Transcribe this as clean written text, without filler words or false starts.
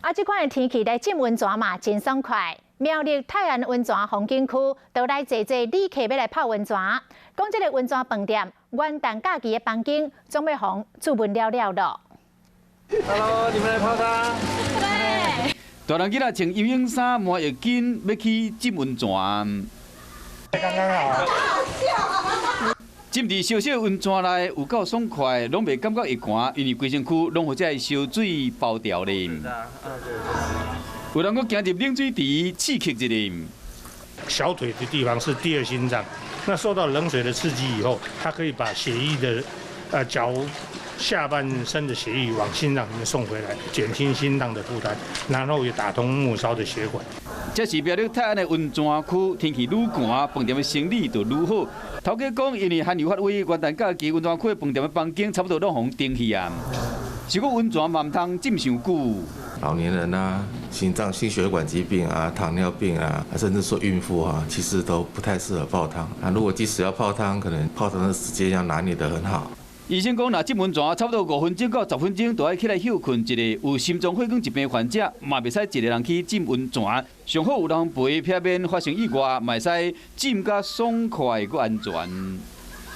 啊，這款的天氣來浸溫泉嘛，真爽快。苗栗泰安溫泉風景區都來濟濟旅客欲來泡溫泉。講這个溫泉飯店元旦假期的房間總欲予注滿了了囉。 Hello，你們來泡湯？對。大人囡仔穿游泳衫、毛浴巾，欲去浸溫泉。剛剛好。浸佇小小溫泉內有夠爽快，攏袂感覺會寒，因為規身軀攏予這个燒水包牢咧。有人閣行入冷水池刺激一下。小腿的地方是第二心臟，那受到冷水的刺激以後，它可以把血液的，腳下半身的血液往心臟裡面送回來，減輕心臟的負擔，然後也打通末梢的血管。這是苗栗泰安的溫泉區，天氣愈寒，飯店的生理就愈好。頭家講，因為寒流發威，元旦假期溫泉區的飯店的房間差不多攏予訂去啊。是講溫泉嘛毋通浸傷久。老年人啊，心臟心血管疾病啊，糖尿病啊，甚至說孕婦啊，其實都不太適合泡湯。啊，如果即使要泡湯，可能泡湯的時間要拿捏得很好。醫生講，若浸溫泉差不多5分鐘到10分鐘，就愛起來歇睏一下。有心臟血管疾病患者，嘛袂使一个人去浸溫泉。上好有人陪，避免發生意外，嘛會使浸甲爽快閣安全。